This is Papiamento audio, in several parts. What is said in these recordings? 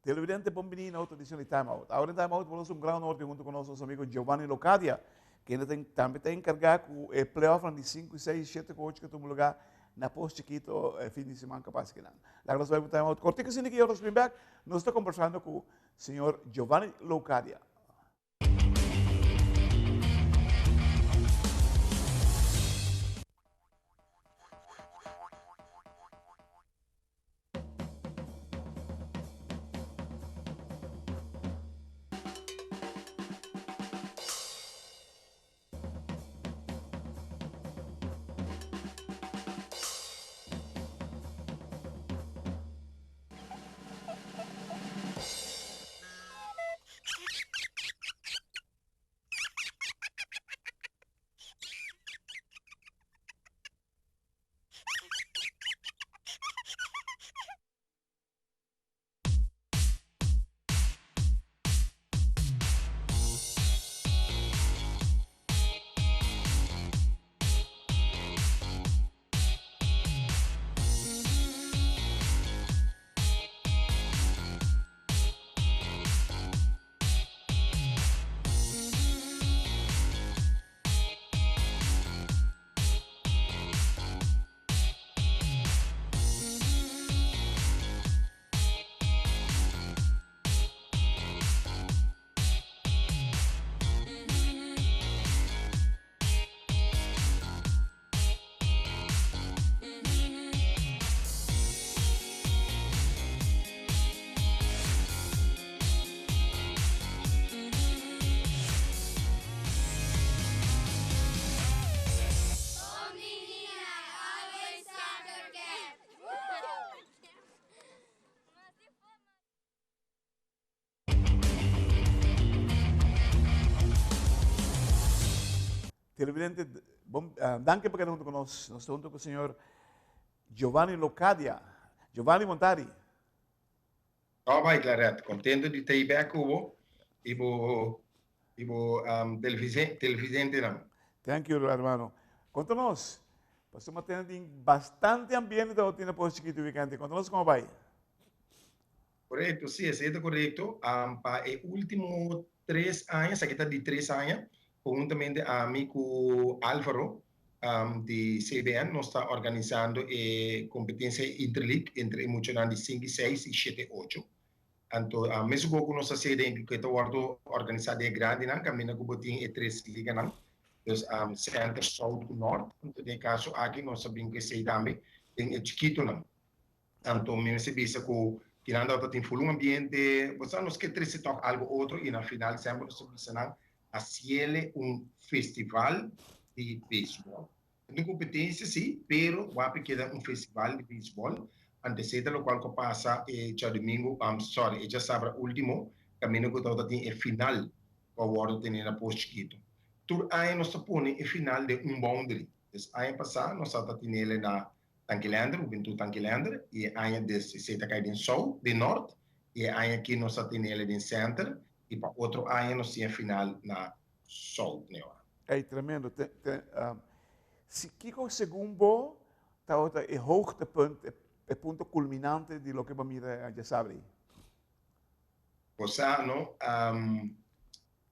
Televidente, bon bini na otro edicion di Time Out. Awor den Time Out bo nos un gran honor di hunto cu nos nos amigo Giovanni Locadia, kende ta tambe ta encarga cu e playoffnan di 5 y 6 y 7 cu 8 cu tuma lugar na Pos Chikito e fin di siman cu a pasa kinan. Laga nos bai cu Time Out cortico asina ki nos bin bek, nos ta conversando cu señor Giovanni Locadia. Televidente, bon, uh, danki pa keda hunto ku nos. Nos ta hunto ku señor Giovanni Locadia. Giovanni Montari. Oh, bai, Claret. Contento di ta back ku i bo i bo um, televidentenan. Thank you, hermano. Konta nos. Pasó m'a tende bastante ambiente na Pos Chikito weekend. Konta nos kon a bai. Korekto, sí, esei ta korekto. Pa e último 3 aña, esaki ta di 3 aña, konhuntamente ami ku Álvaro di CBN, nos ta organisando e kompetensia Interleague entre e muchanan di 5, 6 i 7, 8. Anto, mesun ku nos ta hasi ku ta wòrdu organisá den grandinan, kaminda ku bo tin e tres liganan. Dus Center, South i North. Anto, den kaso aki nos a bin ku esei tambe den e chikitonan. Anto, mi mester bisa ku kinanda tin full un ambiente, bo nos ke trese toch algo otro i na final semper nos bisa nan hasiele un festival di beisbòl. Un kompetensia sí, pero wapi keda un festival di beisbòl. Anteseda lo kual ku pasa e djadumingu, sorry, e djasabra último, kaminda ku tin e final ku a wòrdu tene na Pos Chikito. Tur aña nos ta pone e final den un boundary. Dus aña pasá nos ta tinele na Tanki Leander, Juventud Tanki Leander, i e aña esei ta kai den South, den North, i e aña aki nos ta tinele den Center, i pa otro aña nos tin e final na South, nè. Ei, tremendo. Si kiko segun bo ta e hoogtepunt, e punto kulminante di loke b'a mira djasabra? Bo sa, no?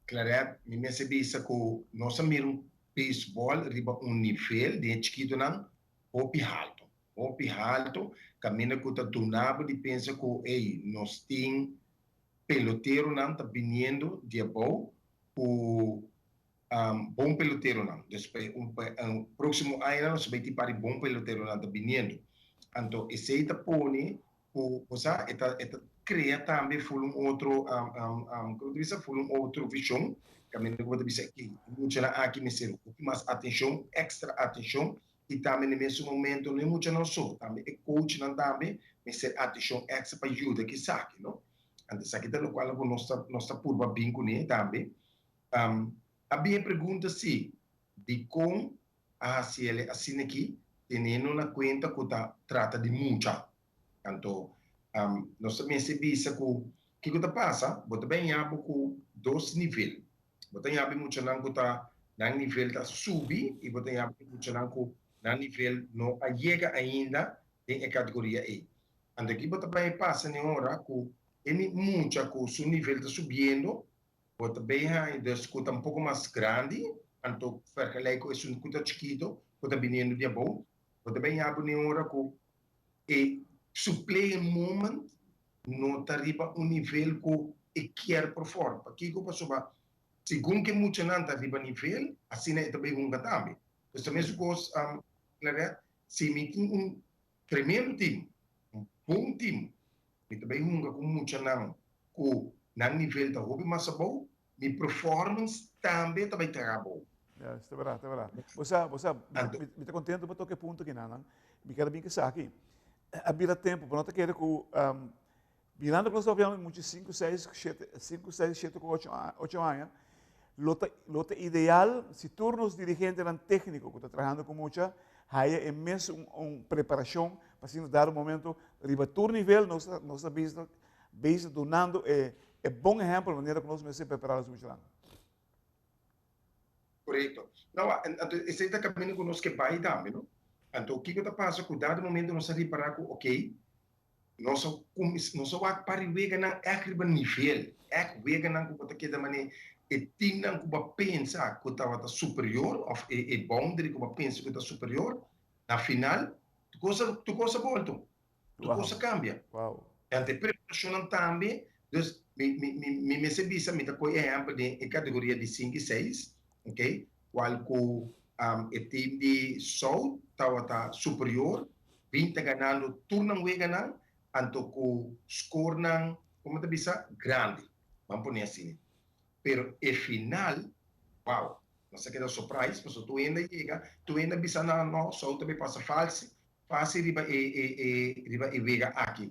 Claret, mi mester bisa ku nos a mira un beisbòl riba un nivel di chikitonan hopi haltu. Hopi haltu, kaminda ku ta duna bo di pensa ku, hey, nos tin peloteronan ta biniendo di abou ku bon peloteronan. Dus pa un próksimo aña nos bai tin par di bon peloteronan ta biniendo. Anto, esei ta pone ku, o sea, e ta krea tambe full un otro, kon ta bisa, full un otro vishon. Kaminda ku ta bisa ku muchanan aki mester mas atenshon, èkstra atenshon, i tambe na mesun momento no muchanan so, tambe e coachnan tambe mester atenshon èkstra pa yuda ku esaki, no? Anto, esaki ta lokual ku nos ta purba bin kuné tambe. A bin pregunta si di kon a hasiele asina aki, teniendo na kuenta ku ta trata di mucha. Anto, nos mester bisa ku kiko ta pasa, bo ta bin ku dos nivel. Bo ta muchanan ku ta nan nivel ta subi i bo ta muchanan ku nan nivel no a yega ainda den e kategoria A. Anto aki bo ta bai pasa na ora ku E mucha ku su nivel ta subiendo, bo ta bay haña dus ku ta un poko mas grandi, anto vergelijk ku esun ku ta chikito, ku ta biniendo di abou, bo ta bay haña bo den ora ku e su playing moment no ta riba un nivel ku e kier perform. Pakiko? Pasobra segun ku e muchanan ta riba nivel, asina e ta bay hunga tambe. Dus ta mesun kos, Claret, si mi tin un tremendo team, un bon team, mi ta bay hunga cu muchanan cu nan nivel ta hopi mas abou, mi performance tambe ta bay traha abou. Ja, ta berdad, ta berdad. Bo sa, bo sa, mi ta contento pa toca e punto aki nan. Mi kier a bin cu esaki. A bira tempo, bo no ta kere cu, mirando cu nos ta papiando di mucha sinku, seis, shete, sinku, seis, shete cu ocho, ocho aña, lo ta, lo ta ideal si tur nos dirigentenan tecnico cu ta trahando cu mucha haya e mes un, un preparacion pa asina dado momento riba tur nivel nos ta, nos ta bezig, bezig dunando e, e bon ehempel manera cu nos mester prepara nos muchanan. Korekto. No, anto esei ta kaminda ku nos ke bai tambe, no? Anto kiko ta pasa ku dado momento nos a ripará ku okey, nos a kuminsá, nos a wak par di weganan ègt riba nivel, ègt weganan ku bo ta keda manera e timnan ku bo a pensa ku tabata superior òf e e boundary ku bo a pensa ku ta superior, na final tur kos a tur kos a bolto. Tur kos a kambia. Anto e preparashonnan tambe, dus mi mi mi mi mester bisa mi ta kohe ehèmpel den e kategoria di sinku i seis, ok, kual ku e tim di South tabata superior, bin ta ganando tur nan weganan, anto ku skornan, komo ta bisa, grandi, ban pone asina. Pero e final, wow, nos a keda surprise, pasobra tur hende a yega, tur hende a bisa nan, no, South ta bay pasa falsi, Fácil riba e e e riba e wega aki.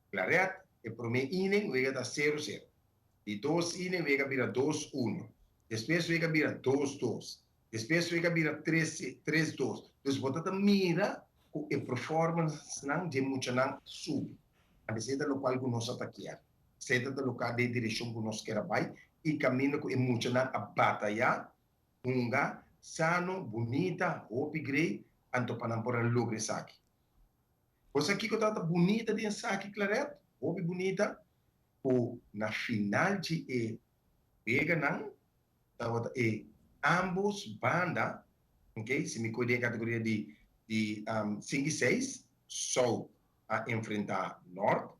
Claret, e promé inning wega ta sero sero. Di dos inning wega bira dos uno. Despues wega bira dos dos. Despues wega bira tres tres dos. Dus bo ta ta mira ku e performancenan dje muchanan a subi. Anto esei ta lokual ku nos a ta kier. Esei ta ta loka den direkshon ku nos kier a bai i kaminda ku e muchanan a batayá Hunga, sano, bunita, hopi grei, anto pa nan por a logra esaki. Bo sa kiko tabata bunita di esaki, Claret? Hopi bunita, ku na final di e weganan tabata e ambos banda, ok, si mi koe den e kategoria di di sinku i seis, South a enfrentá North,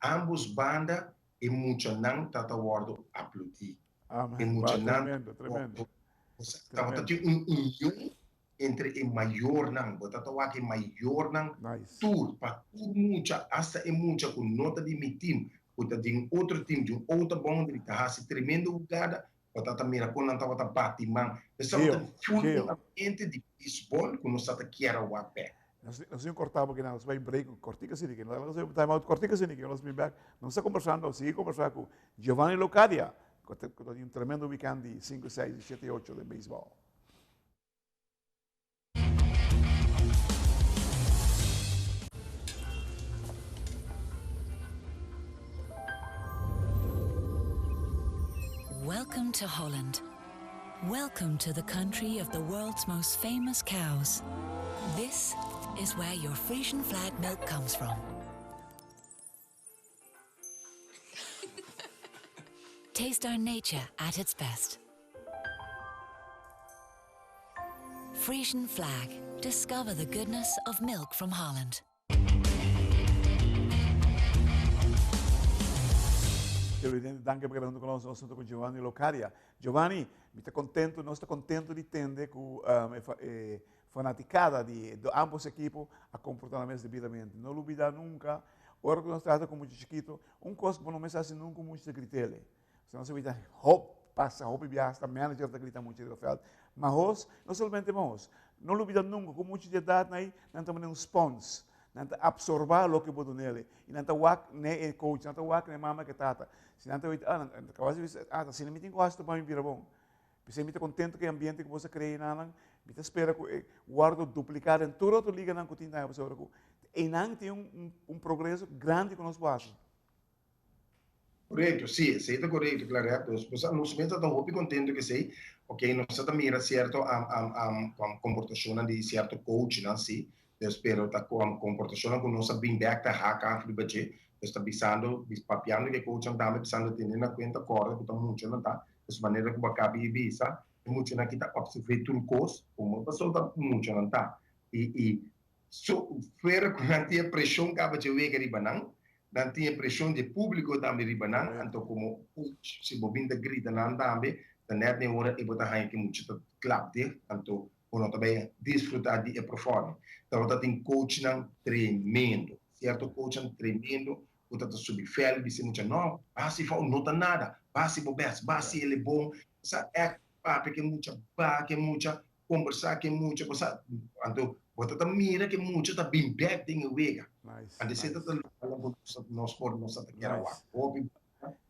ambos banda e muchanan tabata wòrdu apludí. E muchanan tabata tin un union entre e mayornan. Bo ta ta wak e mayornan tur, pa tur mucha, asta e mucha ku no ta di mi tim, ku ta di un otro tim, di un outer boundary, ta hasi tremendo hugada, bo ta ta mira kon nan tabata bati man. Nos tabata full un ambiente di beisbòl ku nos tabata kier a wak bèk. Nos tin corta porque nos bay break cortico así que nos bay time out cortico así que nos bin back. Nos ta conversando, sigui conversa cu Giovanni Locadia, cu ta tin un tremendo weekend di 5, 6, 7 y 8 den baseball. Welcome to Holland. Welcome to the country of the world's most famous cows. This is where your Frisian flag milk comes from. Taste our nature at its best. Frisian flag. Discover the goodness of milk from Holland. Televidente, danki pa keda huntu ku nos. Nos huntu ku Giovanni Locadia. Giovanni, mi ta kontentu, nos ta kontentu di tende ku um, e, e fanaticada di do ambos ekipo a komportá nan mes debidamente. No lubida nunka, ora ku nos trata ku mucha chikito, un kos ku bo no mester hasi nunka mucha ta grit'ele. Si nos a grita hop, pasa hopi biaha hasta manager ta grita mucha riba veld. Ma hos, no solamente ma hos, no lubida nunca cu mucha di edad nan nan ta manera un spons. Nan ta absorba loke bo dunele. Y nan ta wak ne e coach, nan ta wak ne mama ke tata. Si nan ta wit, ah, nan ta caba di bisa, ah, ta asina mi tin cu haci pa mi bira bon. P'esei mi ta contento cu e ambiente cu bo sa crea enanan. Mi ta spera cu e wordo duplica den tur otro liganan cu tin tambe pasobra cu einan tin un, un progreso grandi cu nos por haci. Korekto, sí, esei ta korekto, Claret. Nos nos nos mes ta hopi kontento ku esei. Oke, nos ta mira sierto komportashonnan di sierto coachnan, sí. Pero ta komportashonnan ku nos a bin bèk ta hak af riba dje. Dus ta bisando, papiando ku e coachnan tambe bisando tene na kuenta kòrda ku ta muchanan ta, dus manera ku bo a kabi di bisa e muchanan aki ta opservé tur kos komo pasobra ta muchanan ta i i so fuera ku nan tin e preshon kaba dje wega riba nan, nan tin e preshon dje públiko tambe riba nan, anto komo coach si bo bin ta grita nan tambe ta nèt den ora e bo ta haña ku e mucha ta klap dicht anto bo no ta bay disfruta di e performing. Tabata tin coachnan tremendo, cierto coachnan tremendo cu ta ta subi fel bisa e mucha no, basi fout no ta nada, basi bo best, basi el e bon, sa echt papia cu e mucha, baha cu e mucha, combersa cu e mucha, bo sa, anto bo ta ta mira cu e mucha ta bin bek den e wega. Anto esey ta ta loke nos por nos ta ta kier a wak. Hopi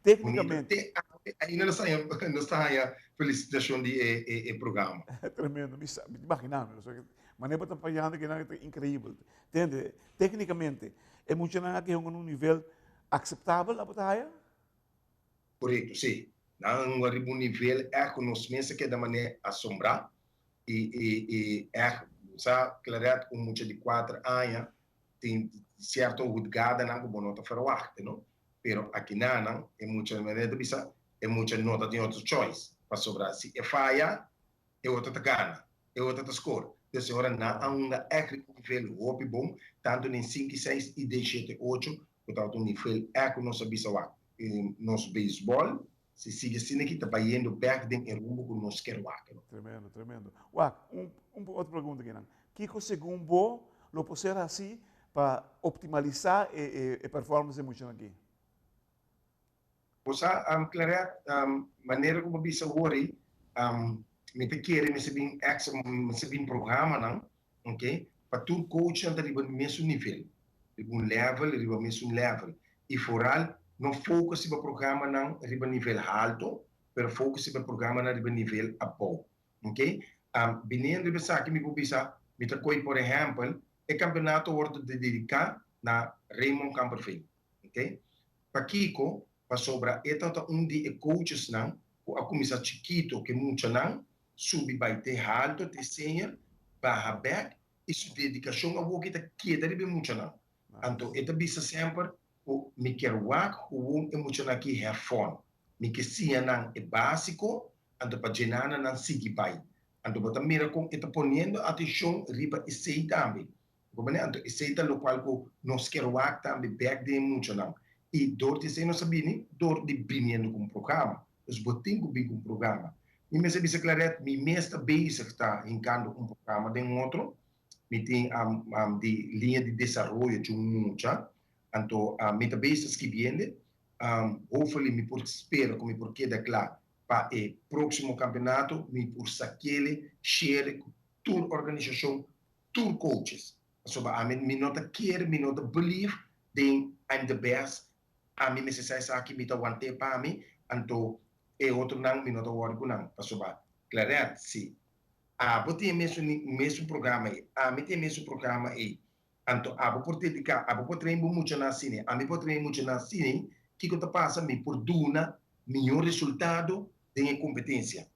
Técnicamente. Te awe ainda nos ta nos ta haña felicitacion di e e e programa. Tremendo, mi sa, mi ta imagina mi, pasobra manera bo ta papiando kinan ta increibel. Tende, técnicamente e muchanan aki hunga na un nivel aceptabel abo ta haya? Correcto, si. Nan a hunga riba un nivel ègt cu nos mes a keda manera asombrá i i i ègt, bo sa, Claret, un mucha di cuater aña tin cierto hutgadanan cu bo no ta verwachta, no? Pero akinanan e mucha manera ta bisa e mucha no ta tin otro choice pasobra si e faya e otro ta gana, e otro ta score. Dus e ora nan a hunga ègt riba un nivel hopi bon tantu den sinku i seis i den shete ocho ku tabata un nivel ègt ku nos a bisa wak nos beisbòl si sigui asina aki ta bayendo bèk den e rumbo ku nos kier wak. Tremendo, tremendo. Wak, un un otro pregunta akinan. Kiko segun bo lo por ser hasi pa optimalisá e performance di muchanan aki? Bo sa, Claret, manera ku bo bisa awor ei, mi ta kere mester bin extra, mester bin programanan, ok, pa tur coachnan ta riba mesun nivel, riba un level, riba mesun level. I foral no focus riba programanan riba nivel halto, pero focus riba programanan riba nivel abou. Ok, biniendo riba esaki mi por bisa, mi ta koy por ehempel, e campeonato wordo dedica na Raymond Kamperveen. Ok, pakiko? Pasobra e tabata un di e coachesnan cu a cuminsa chikito cu e muchanan, subi bay te halto, te senior, baha bek y su dedicacion awoki ta keda riba e muchanan. Anto e ta bisa semper cu mi kier wak gewoon e muchanan aki have fun. Mi ke siña nan e basico anto pa djenana nan sigui bai. Anto bo ta mira kon e ta poniendo atencion riba esey tambe. Bo mane? Anto esey ta locual cu nos kier wak tambe bek den e muchanan. Y door di esey nos a bini door di biniendo cu un programa. Dus bo tin cu bin cu un programa. Mi mes a bisa Claret, mi mes ta bezig ta hincando un programa den un otro. Mi tin di liña di desaroyo dje un mucha. Anto mi ta bezig ta skibiende. Hopefully mi por spera cu mi por keda cla pa e próksimo kampeonato mi por sakele share ku tur organisashon, tur coaches. Pasobra ami mi no ta kere, mi no ta believe den I'm the best, ami mester sa esaki, mi ta want'é pa mi, anto e otronan mi no ta wòri ku nan. Pasobra Claret, si abo tin e mesun mesun programa ei, ami tin e mesun programa ei, anto abo por dediká, abo por train bo muchanan asina, ami por train muchanan asina, kiko ta pasa? Mi por duna mihó resultado den e kompetensia.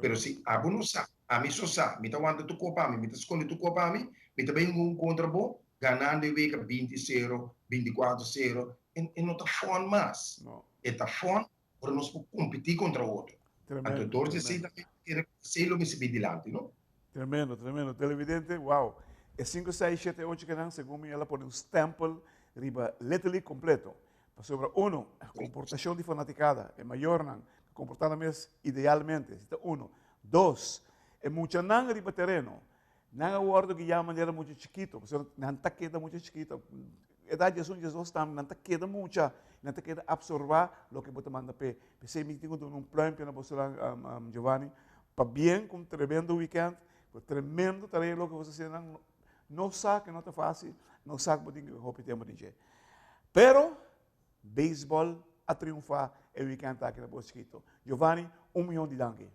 Pero si abo no sa, ami so sa, mi ta wanta tur kopa ami, mi ta skonde tur kopa ami, mi ta bin hunga kontra bo, ganando e wega binti sero, binti kuater sero, e no ta fòn mas. E ta fòn ora nos por kompetí kontra otro. Anto dor di esei tambe kere ku esei lo mester bin dilanti, no? Tremendo, tremendo. Televidente, wow. E sinku, seis, shete, ocho kenan, segun mi, el a pone un stempel riba Little League kompleto. Pasobra uno, komportashon di fanatikada, e mayornan komportá nan mes idealmente, si ta uno. Dos, e muchanan riba tereno, nan a wòrdu guiá manera mucha chikito, pasobra nan ta keda mucha chikito. Edat 11, 12 tambe, nan ta keda mucha, nan ta keda apsorbá loke bo ta manda p'e. P'esei mi tin ku duna un plùimpio na bosonan, Giovanni, pabien ku un tremendo wikènt, ku tremendo tarea loke boso a hasi nan. Nos sa ku no ta fásil, nos sa ku bo tin ku hopi tempu den dje. Pero, beisbòl a triunfá e wikènt aki na Bos Chikito. Giovanni, un mion di danki.